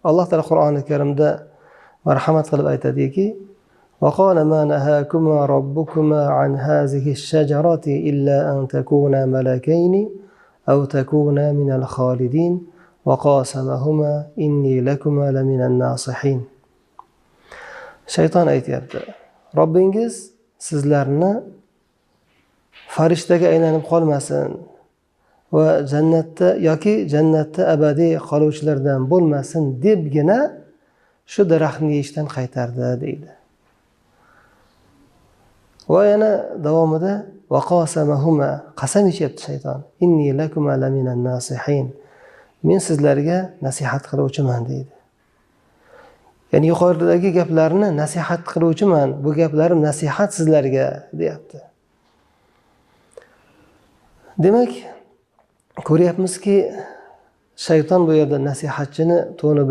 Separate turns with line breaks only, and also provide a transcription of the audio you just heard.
Alloh taolo Qur'oni Karimda marhamat qilib aytadiki: وقال ما نهاكما ربكما عن هذه الشجرة إلا أن تكونا ملكين أو تكونا من الخالدين وقاسمهما إني لكما لمن الناصحين. Shayton aytyapti: Robbingiz sizlarni farishtaga aylanib qolmasin va jannatda yoki jannatda abadiy qoluvchilardan bo'lmasin debgina shu daraxtni yeyishdan qaytardi, deydi. Va yana davomida vaqasamahuma, qasam ichyapti shayton. Inni lakuma laminan nasihin. Men sizlarga nasihat qiluvchiman, deydi. Ya'ni yuqoridagi gaplarni nasihat qiluvchiman, bu gaplarim nasihat sizlarga, deyapti. Demak, ko'ryapmizki, shayton bu yerda nasihatchini to'ni bilan